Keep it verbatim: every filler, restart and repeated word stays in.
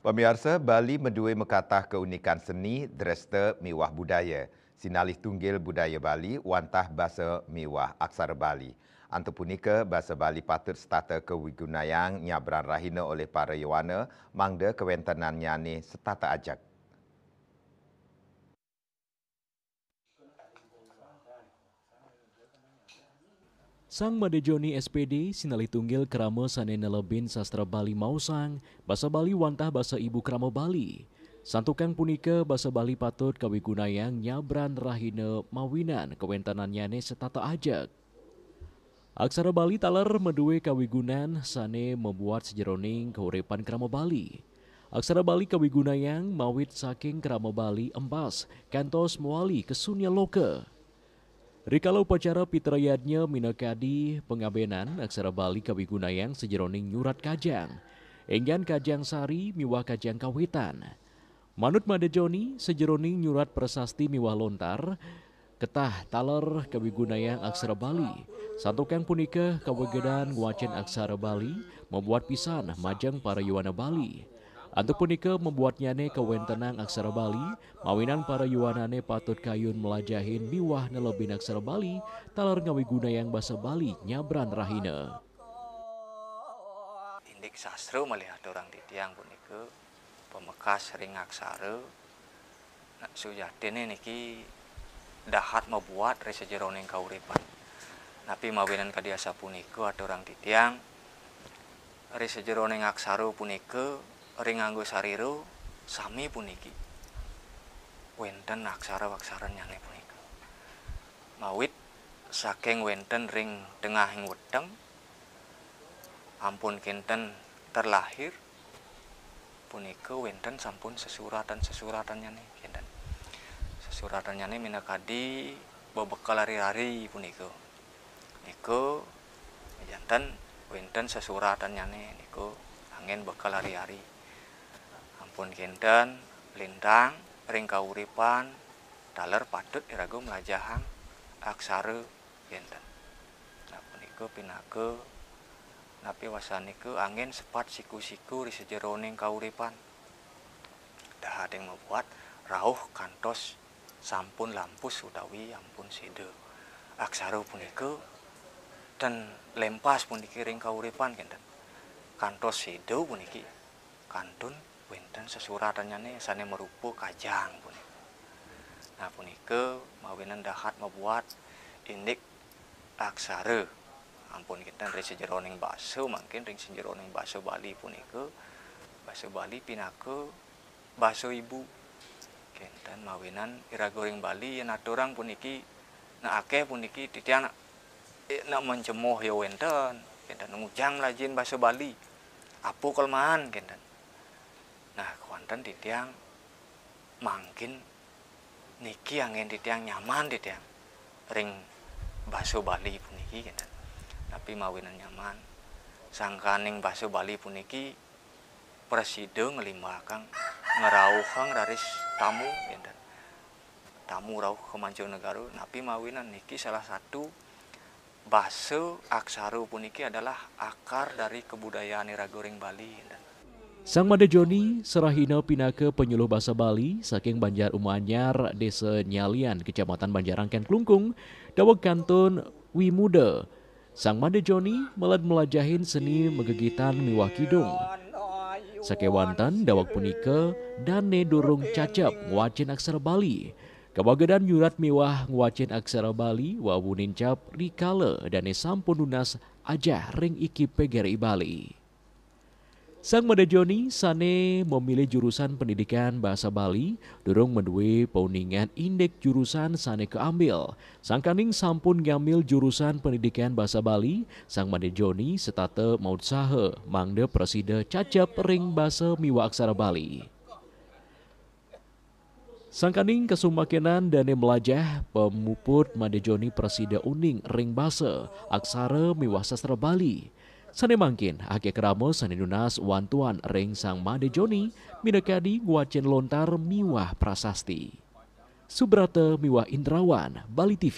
Pamiarsa, Bali madué makatah kaunikan seni, dresta miwah budaya. Sinalih tunggil budaya Bali wantah basa miwah aksara Bali. Antuk punika, basa Bali patut setata kawigunayang nyabran rahina olih para yowana, mangda kawéntenannyané setata ajeg. Sang Madé Joni S P D sinalih tunggil krama sané nelebin sastra Bali maosang, basa Bali wantah basa ibu krama Bali. Santukan punika, basa Bali patut kawigunayang nyabran rahina mawinan kawéntenannyané setata ajeg. Aksara Bali taler madué kawigunan sané mabuat sajeroning kauripan krama Bali. Aksara Bali kawigunayang mawit saking krama Bali embas kantos mawali ka sunya loka. Rikala upacara pitrayadnya minakadi pangabénan, aksara Bali kawigunayang sajeroning nyurat kajang, énggan kajang sari miwah kajang kawitan. Manut Madé Joni, sajeroning nyurat prasasti miwah lontar, ketah taler kawigunayang aksara Bali. Santukan punika, kawigadan ngwacén aksara Bali mabuat pisan majeng para yowana Bali. Antuk punika, mabuatnyané kawéntenan aksara Bali, mawinan para yowanané patut kayun mlajahin miwah nelebin aksara Bali, taler ngawigunayang basa Bali nyabran rahina. Indik sastra malih aturang titiang punika pamekas ring aksara. Nah, sujatiné niki dahat mabuat ring sajeroning kauripan. Napi mawinan kadi asapunika aturang titiang, ring sajeroning aksara punika ring angga sarira sami puniki. Wénten aksara-aksarannyané punika. Mawit saking wénten ring tengahing weteng, ampun kénten terlahir, punika wénten sampun sesuratan-sesuratannyané, kénten. Sesuratannyané minakadi bebekel ari-ari punika. Nika, janten wénten sesuratannyané nika anggén bekel ari-ari. Ampun kénten, lintang ring kauripan, taler patut iraga mlajahang aksara kénten. Nah, punika pinaka napi wastanika anggén sepat siku-siku ring sajeroning kauripan. Dahating mabuat rauh kantos sampun lampus utawi ampun séda. Aksara punika ten lempas puniki ring kauripan kénten. Kantos séda puniki kantun wénten sesuratannyané sané marupa kajang punika. Nah, punika mawinan dahat mabuat indik aksara. Ampun kénten ring sajeroning basa, mangkin ring sajeroning basa Bali punika, basa Bali pinaka basa ibu. Kénten mawinan iraga ring Bali yén aturang puniki, nah, akéh puniki titiang, eh, nak mencemoh ya wénten, kénten ngujang lajin basa Bali. Apa kelemahan kénten. Nah, kéwanten titiang mangkin niki anggén titiang nyaman titiang ring basa Bali puniki kénten. Napi mawinan nyaman. Sangkaning basa Bali puniki prasida nglimbakang ngrauhang raris tamu kénten. Tamu rauh ka mancanegara, napi mawinan niki salah satu basa aksara puniki adalah akar dari kebudayaan iraga ring Bali. Sang Madé Joni sarahina pinaka panyuluh basa Bali saking Banjar Uma Anyar, Désa Nyalian, Kecamatan Banjarangken, Klungkung, daweg kantun wimuda. Sang Madé Joni meled mlajahin seni magegitan miwah kidung. Sakéwanten daweg punika, dané durung cacep ngwacén aksara Bali. Kawagedan nyurat miwah ngwacén aksara Bali wau nincap rikala dané sampun nunas ajah ring I K I P G R I Bali. Sang Madé Joni sané memilih jurusan pendidikan basa Bali durung madué pauningan indik jurusan sané kaambil. Sangkaning sampun ngambil jurusan pendidikan basa Bali, Sang Madé Joni setata mautsaha mangda prasida cacep ring basa miwah aksara Bali. Sangkaning kasumakenan dané mlajah, pamuput Madé Joni prasida uning ring basa, aksara miwah sastra Bali. Sané mangkin, akéh krama sané nunas wantuan ring Sang Madé Joni, minakadi ngwacén lontar miwah prasasti. Subrata miwah Indrawan, Bali T V.